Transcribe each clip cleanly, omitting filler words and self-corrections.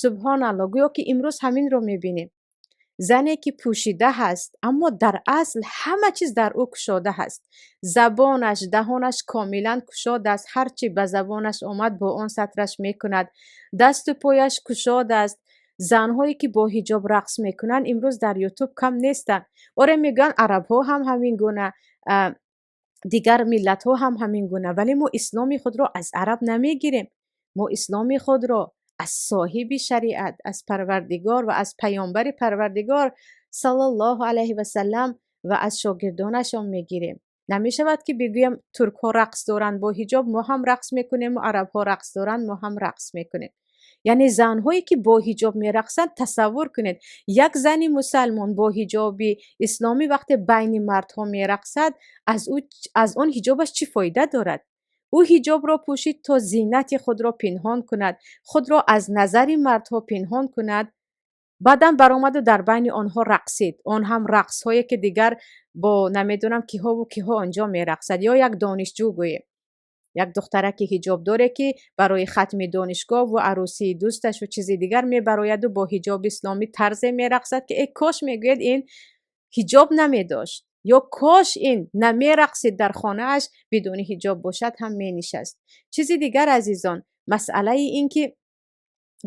Субҳоналлоҳ, гӯё ки имрӯз ҳаминро мебинем. Зане ки пӯшида ҳаст, аммо дар асл ҳама чиз дар ӯ кушода ҳаст. Забонаш, даҳонаш комилан кушода аст, ҳар чӣ ба забонаш омад, бо он сатраш мекунад. Дасту пояш кушода аст. Занҳое ки бо ҳиҷоб рақс мекунанд, имрӯз дар Ютуб кам нестанд. Оре, мегӯянд, арабҳо ҳам ҳамин гуна, дигар миллатҳо ҳам ҳамин гуна, вале мо исломи худро аз араб намегирем. Мо исломи худро аз соҳиби шариат, аз Парвардигор ва аз паёмбари Парвардигор саллаллоҳу алайҳи васаллам ва аз шогирдонашон мегирем. Намешавад ки бигӯем, туркҳо рақс доранд бо ҳиҷоб, мо ҳам рақс мекунем, ва арабҳо рақс доранд, мо ҳам рақс мекунем. Яъне занҳое ки бо ҳиҷоб мерақсанд, тасаввур кунед, як зани мусалмон бо ҳиҷоби исломӣ вақте байни мардҳо мерақсад, аз он ҳиҷобаш чӣ фоида дорад? Ӯ ҳиҷобро пӯшид, то зинати худро пинҳон кунад, худро аз назари мардҳо пинҳон кунад. Баъдан баромаду дар байни онҳо рақсид, он ҳам рақсҳое ки дигар бо намедонам киҳову киҳо онҷо мерақсад. Ё як донишҷӯ гӯем, як духтараки ҳиҷобдоре, ки барои хатми донишгоҳу арӯсии дӯсташу чизи дигар мебарояду бо ҳиҷоби исломӣ тарзе мерақсад, ки э кош, мегӯяд, ин ҳиҷоб намедошт ё кош ин намерақсид, дар хонааш бидуни ҳиҷоб бошад ҳам менишаст. Чизи дигар, азизон, масъалаи ин ки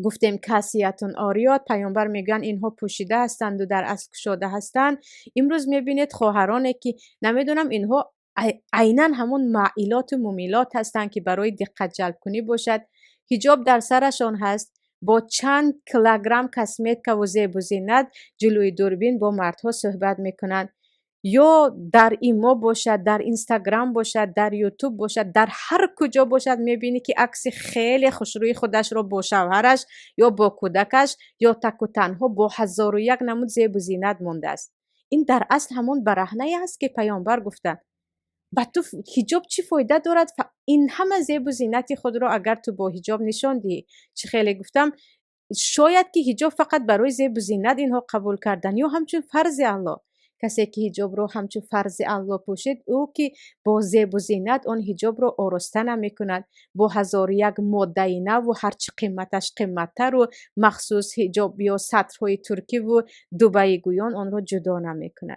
гуфтем, касиятун ориёт, паёмбар мегӯянд, инҳо пӯшида ҳастанду дар асл кушода ҳастанд. Имрӯз мебинед, хоҳароне ки намедонам, инҳо айнан ҳамон маилоту мумилот ҳастанд, ки барои диққат ҷалбкунӣ бошад, ҳиҷоб дар сарашон ҳаст, бо чанд килограмм косметикаву зебу зинат ҷилӯи дурбин бо мардҳо суҳбат мекунанд. Ё дар имо бошад, дар Инстаграм бошад, дар Ютуб бошад, дар ҳар куҷо бошад, мебинӣ, ки акси хеле хушрӯи худашро бо шавҳараш ё бо кӯдакаш ё таку танҳо бо ҳазору як намуд зебу зинат мондааст. Ин дар асл ҳамон бараҳнае аст, ки паёмбар гуфтанд. Ба ту ҳиҷоб чӣ фоида дорад, ин ҳама зебу зинати худро агар ту бо ҳиҷоб нишон диҳӣ? Чӣ хеле гуфтам, шояд ки ҳиҷоб фақат барои зебу зинат инҳо қабул кардан ё ҳамчун фарзи Аллоҳ. Касе ки ҳиҷобро ҳамчун фарзи Аллоҳ пӯшид, ӯ ки бо зебу зинат он ҳиҷобро ороста намекунад, бо ҳазору як моддаи наву ҳарчи қиматаш қиматтару махсус ҳиҷоб ё сатрҳои туркиву дубаигӯён онро ҷудо намекунад.